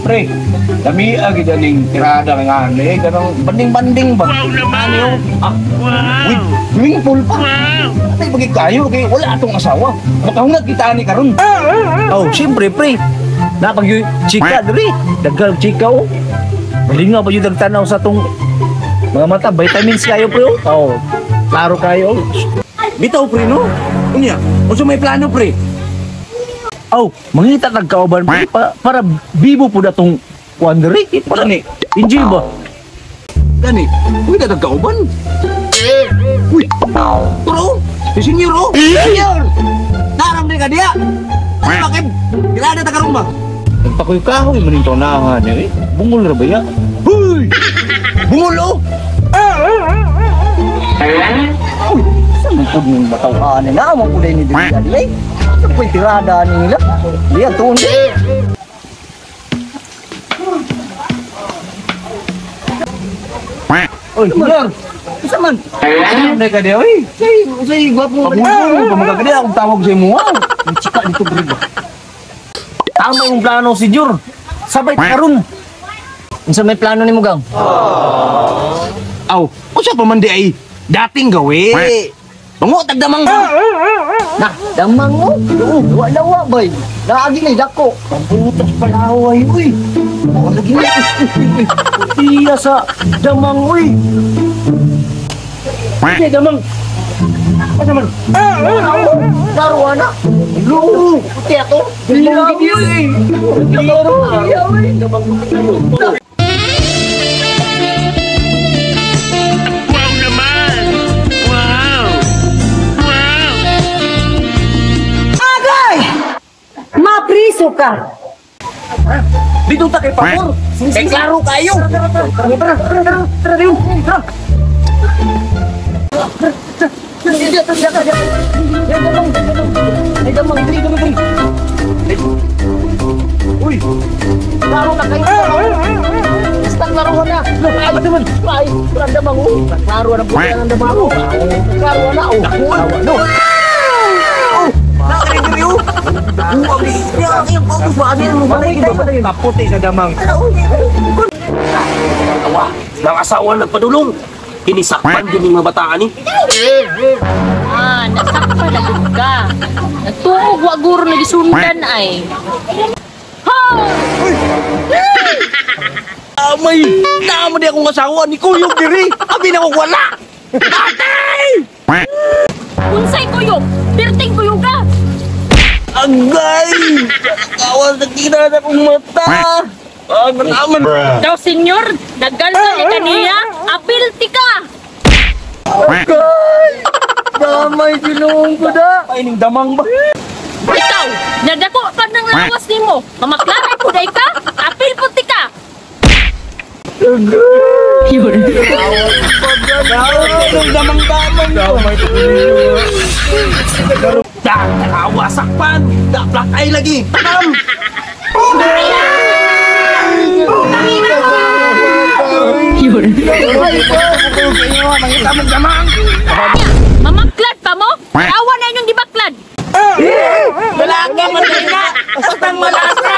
Pre, dami agad aning tirada nga ano eh, ganang banding-banding ba? Wow naman! Ano yung, Wow! with swimming pool pa. Wow! Atay pagi kayo kay wala atong asawa. Makahungag kita ani karon. Oh, siyempre pre. Napag yung chika diri. Daghan chika oh. Malingaw pa yun ang tanaw sa tong mga mata. Vitamins kayo pre oh. Oh, klaro kayo. Bitaw pre no. Unya, unsa may plano pre? Oh, mangita tag kauban pre para bibo pud atong kuan diri. Para Gani. enjoy ba? Gani, uy dadag kauban. Uy, turo, si senyor oh. Senyor! Naram din ka diya. Ano ba kay tirada ta karon ba? Nagpakuy kahoy man yung tonahan eh. Bungol ra ba ya? Huy! Bungol oh! Uy, saan man pud ning bataw-an na mo pud ni diri adi ay. Sa pud tirada nila. Diyan tuon. Oy, senyor. Unsa man? Ano ka diya oy? Say, say gwapo man. Pabungol pa mga kadiya akong tawag sa imo. ah. May chika dito bro. Tama yung plano si Jur. Sabay karon. Unsa may plano nimo gang? Aw, unsa pa man di ay dating gawi. Bango tagdamang ba? Na, damang mo. Lawa-lawa bay. Naagi na dako. Pambutas palaway uy. Oh, lagi na. Tiya sa damang uy. Hindi damang. Ano man? Klaro ana. Lo. Puti ako. Damang gid uy. Iya, uy. Damang puti kayo. Wow naman! Wow! Wow! Mapriso ka! Dito ta kay pabor. Kay klaro kayo. Tara tara tara tara diyun. Tara. Ay, damang, diri, diri, diri. Uy. Klaro na kayo. Basta klaro na. Ay, naman? Ay, ang damang oh. Klaro na po ang damang oh. Klaro na oh. No. Nakari diri oh. Kaputi sa damang. Awa, mga asawa nagpadulong. Kinisakpan din yung mga bataan ni. Ah, nasakpa na gud ka. Nagtuog wa guro na gisundan ay. Ha! Amay, naamo di akong asawa ni Kuyog diri. Abi na ko wala. Tatay! Unsay kuyog? Pirting kuyog ka. Agay! Kawan sa kita na akong mata. Ah, aman. Daw senyor, naggalsa ni kaniya, apil ti ka. Damay ginuong ko da. Ay ning damang ba? Ikaw, nadako pa ng lawas nimo. Mamaklaray pud ay ka, apil pud ti ka. Anong damang-damang Damay to. Da, awa sakpan. Da, black eye lagi. Tanam! Mamaklad pa mo? Awa na inyong gibaklad. Malaka man na. Bastang malaka.